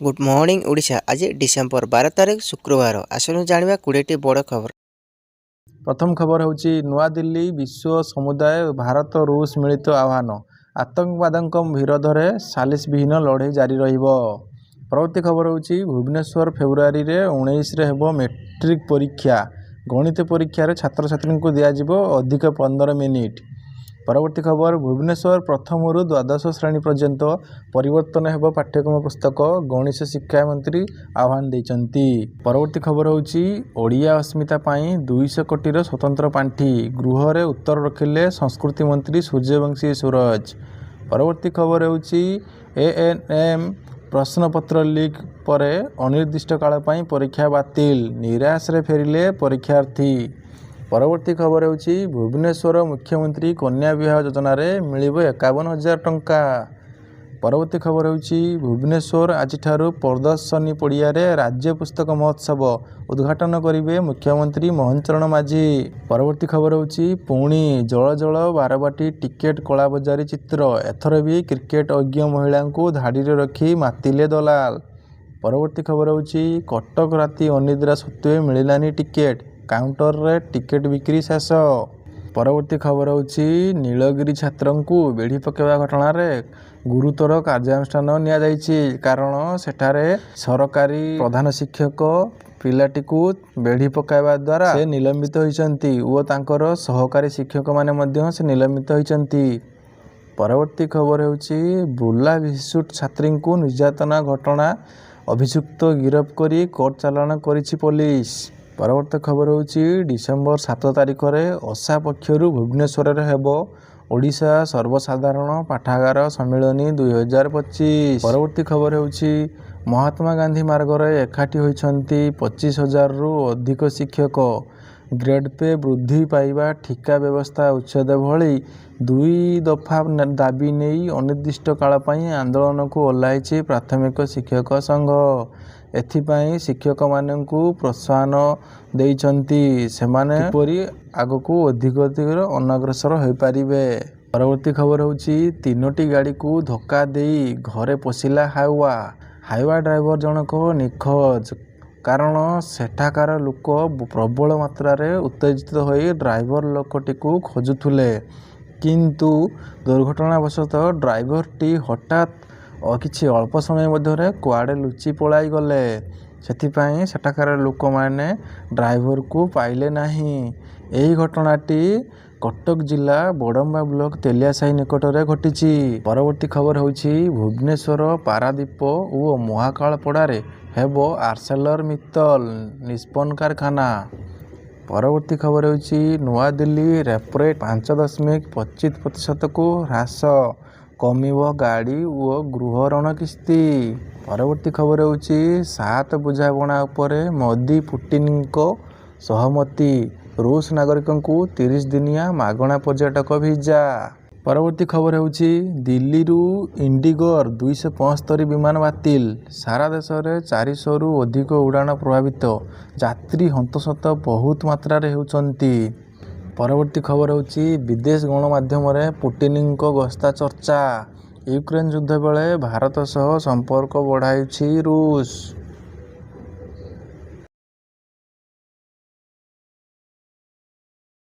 Good morning Odisha. ଆଜି December 12 ତାରିଖ, ଶୁକ୍ରବାର। ଆସନ୍ତୁ ଜାଣିବା 20ଟି ବଡ଼ ଖବର। ପ୍ରଥମ ଖବର ହେଉଛି, ନୂଆଦିଲ୍ଲୀ, ବିଶ୍ୱ ସମୁଦାୟ ଭାରତ ରୁଷ ମିଳିତ ଆହ୍ୱାନ। ଆତଙ୍କବାଦଙ୍କ ବିରୋଧରେ ସାଲିସବିହୀନ ଲଢ଼େଇ ଜାରି ରହିବ। ପରବର୍ତ୍ତୀ ଖବର ହେଉଛି, ଭୁବନେଶ୍ୱର, ଫେବୃଆରୀରେ 19ରେ ହେବ ମେଟ୍ରିକ ପରୀକ୍ଷା। ଗଣିତ ପରୀକ୍ଷାରେ ଛାତ୍ରଛାତ୍ରୀଙ୍କୁ ଦିଆଯିବ ଅଧିକ 15 ମିନିଟ୍। ପରବର୍ତ୍ତୀ ଖବର, ଭୁବନେଶ୍ୱର, ପ୍ରଥମରୁ ଦ୍ୱାଦଶ ଶ୍ରେଣୀ ପର୍ଯ୍ୟନ୍ତ ପରିବର୍ତ୍ତନ ହେବ ପାଠ୍ୟକ୍ରମ ପୁସ୍ତକ। ଗଣିତ ଶିକ୍ଷା ମନ୍ତ୍ରୀ ଆହ୍ୱାନ ଦେଇଛନ୍ତି। ପରବର୍ତ୍ତୀ ଖବର ହେଉଛି, ଓଡ଼ିଆ ଅସ୍ମିତା ପାଇଁ 200 କୋଟିର ସ୍ୱତନ୍ତ୍ର ପାଣ୍ଠି। ଗୃହରେ ଉତ୍ତର ରଖିଲେ ସଂସ୍କୃତି ମନ୍ତ୍ରୀ ସୂର୍ଯ୍ୟବଂଶୀ ସୂରଜ। ପରବର୍ତ୍ତୀ ଖବର ହେଉଛି, ଏଏନ୍ଏମ୍ ପ୍ରଶ୍ନପତ୍ର ଲିକ୍ ପରେ ଅନିର୍ଦ୍ଦିଷ୍ଟ କାଳ ପାଇଁ ପରୀକ୍ଷା ବାତିଲ। ନିରାଶରେ ଫେରିଲେ ପରୀକ୍ଷାର୍ଥୀ। ପରବର୍ତ୍ତୀ ଖବର ହେଉଛି, ଭୁବନେଶ୍ୱର, ମୁଖ୍ୟମନ୍ତ୍ରୀ କନ୍ୟା ବିବାହ ଯୋଜନାରେ ମିଳିବ 51,000 ଟଙ୍କା। ପରବର୍ତ୍ତୀ ଖବର ହେଉଛି, ଭୁବନେଶ୍ୱର, ଆଜିଠାରୁ ପ୍ରଦର୍ଶନୀ ପଡ଼ିଆରେ ରାଜ୍ୟ ପୁସ୍ତକ ମହୋତ୍ସବ। ଉଦ୍ଘାଟନ କରିବେ ମୁଖ୍ୟମନ୍ତ୍ରୀ ମୋହନ ଚରଣ ମାଝୀ। ପରବର୍ତ୍ତୀ ଖବର ହେଉଛି, ପୁଣି ଜଳ ଜଳ ବାରବାଟୀ ଟିକେଟ୍ କଳାବଜାରୀ ଚିତ୍ର। ଏଥର ବି କ୍ରିକେଟ ଅଜ୍ଞ ମହିଳାଙ୍କୁ ଧାଡ଼ିରେ ରଖି ମାତିଲେ ଦଲାଲ। ପରବର୍ତ୍ତୀ ଖବର ହେଉଛି, କଟକ, ରାତି ଅନିଦ୍ରା ସତ୍ତ୍ୱେ ମିଳିଲାନି ଟିକେଟ୍। କାଉଣ୍ଟରରେ ଟିକେଟ୍ ବିକ୍ରି ଶେଷ। ପରବର୍ତ୍ତୀ ଖବର ହେଉଛି, ନୀଳଗିରି, ଛାତ୍ରଙ୍କୁ ବେଢ଼ି ପକାଇବା ଘଟଣାରେ ଗୁରୁତର କାର୍ଯ୍ୟାନୁଷ୍ଠାନ ନିଆଯାଇଛି। କାରଣ ସେଠାରେ ସରକାରୀ ପ୍ରଧାନ ଶିକ୍ଷକ ପିଲାଟିକୁ ବେଢ଼ି ପକାଇବା ଦ୍ୱାରା ସେ ନିଲମ୍ବିତ ହୋଇଛନ୍ତି ଓ ତାଙ୍କର ସହକାରୀ ଶିକ୍ଷକମାନେ ମଧ୍ୟ ସେ ନିଲମ୍ବିତ ହୋଇଛନ୍ତି। ପରବର୍ତ୍ତୀ ଖବର ହେଉଛି, ବୁର୍ଲା ଭିସୁଟ ଛାତ୍ରୀଙ୍କୁ ନିର୍ଯାତନା ଘଟଣା, ଅଭିଯୁକ୍ତ ଗିରଫ କରି କୋର୍ଟ ଚାଲାଣ କରିଛି ପୋଲିସ। ପରବର୍ତ୍ତୀ ଖବର ହେଉଛି, ଡିସେମ୍ବର 7 ତାରିଖରେ ଓସା ପକ୍ଷରୁ ଭୁବନେଶ୍ୱରରେ ହେବ ଓଡ଼ିଶା ସର୍ବସାଧାରଣ ପାଠାଗାର ସମ୍ମିଳନୀ 2025। ପରବର୍ତ୍ତୀ ଖବର ହେଉଛି, ମହାତ୍ମା ଗାନ୍ଧୀ ମାର୍ଗରେ ଏକାଠି ହୋଇଛନ୍ତି 25,000ରୁ ଅଧିକ ଶିକ୍ଷକ। ଗ୍ରେଡ୍ ପେ ବୃଦ୍ଧି ପାଇବା, ଠିକା ବ୍ୟବସ୍ଥା ଉଚ୍ଛେଦ ଭଳି ଦୁଇ ଦଫା ଦାବି ନେଇ ଅନିର୍ଦ୍ଦିଷ୍ଟ କାଳ ପାଇଁ ଆନ୍ଦୋଳନକୁ ଓହ୍ଲାଇଛି ପ୍ରାଥମିକ ଶିକ୍ଷକ ସଂଘ। ଏଥିପାଇଁ ଶିକ୍ଷକମାନଙ୍କୁ ପ୍ରୋତ୍ସାହନ ଦେଇଛନ୍ତି, ସେମାନେ କିପରି ଆଗକୁ ଅଧିକ ଅଧିକ ଅନଗ୍ରସର ହୋଇପାରିବେ। ପରବର୍ତ୍ତୀ ଖବର ହେଉଛି, ତିନୋଟି ଗାଡ଼ିକୁ ଧକ୍କା ଦେଇ ଘରେ ପଶିଲା ହାଇୱା। ହାଇୱା ଡ୍ରାଇଭର ଜଣକ ନିଖୋଜ। କାରଣ ସେଠାକାର ଲୋକ ପ୍ରବଳ ମାତ୍ରାରେ ଉତ୍ତେଜିତ ହୋଇ ଡ୍ରାଇଭର ଲୋକଟିକୁ ଖୋଜୁଥିଲେ। କିନ୍ତୁ ଦୁର୍ଘଟଣାବଶତଃ ଡ୍ରାଇଭରଟି ହଠାତ୍ କିଛି ଅଳ୍ପ ସମୟ ମଧ୍ୟରେ କୁଆଡ଼େ ଲୁଚି ପଳାଇଗଲେ। ସେଥିପାଇଁ ସେଠାକାର ଲୋକମାନେ ଡ୍ରାଇଭରକୁ ପାଇଲେ ନାହିଁ। ଏହି ଘଟଣାଟି କଟକ ଜିଲ୍ଲା ବଡ଼ମ୍ବା ବ୍ଲକ ତେଲିଆସାହି ନିକଟରେ ଘଟିଛି। ପରବର୍ତ୍ତୀ ଖବର ହେଉଛି, ଭୁବନେଶ୍ୱର, ପାରାଦୀପ ଓ ମହାକାଳପଡ଼ାରେ ହେବ ଆର୍ସେଲର ମିତ୍ତଲ ନିପ୍ପନ କାରଖାନା। ପରବର୍ତ୍ତୀ ଖବର ହେଉଛି, ନୂଆଦିଲ୍ଲୀ, ରେପୋରେଟ୍ 5.25 ପ୍ରତିଶତକୁ ହ୍ରାସ। କମିବ ଗାଡ଼ି ଓ ଗୃହ ଋଣ କିସ୍ତି। ପରବର୍ତ୍ତୀ ଖବର ହେଉଛି, ସାତ ବୁଝାମଣା ଉପରେ ମୋଦି ପୁଟିନଙ୍କ ସହମତି। ରୁଷ ନାଗରିକଙ୍କୁ 30 ଦିନିଆ ମାଗଣା ପର୍ଯ୍ୟଟକ ଭିଜା। ପରବର୍ତ୍ତୀ ଖବର ହେଉଛି, ଦିଲ୍ଲୀରୁ ଇଣ୍ଡିଗୋର 275 ବିମାନ ବାତିଲ। ସାରା ଦେଶରେ 400ରୁ ଅଧିକ ଉଡ଼ାଣ ପ୍ରଭାବିତ। ଯାତ୍ରୀ ହନ୍ତସନ୍ତ ବହୁତ ମାତ୍ରାରେ ହେଉଛନ୍ତି। ପରବର୍ତ୍ତୀ ଖବର ହେଉଛି, ବିଦେଶ ଗଣମାଧ୍ୟମରେ ପୁଟିନଙ୍କ ଗସ୍ତ ଚର୍ଚ୍ଚା। ୟୁକ୍ରେନ ଯୁଦ୍ଧ ବେଳେ ଭାରତ ସହ ସମ୍ପର୍କ ବଢ଼ାଇଛି ରୁଷ।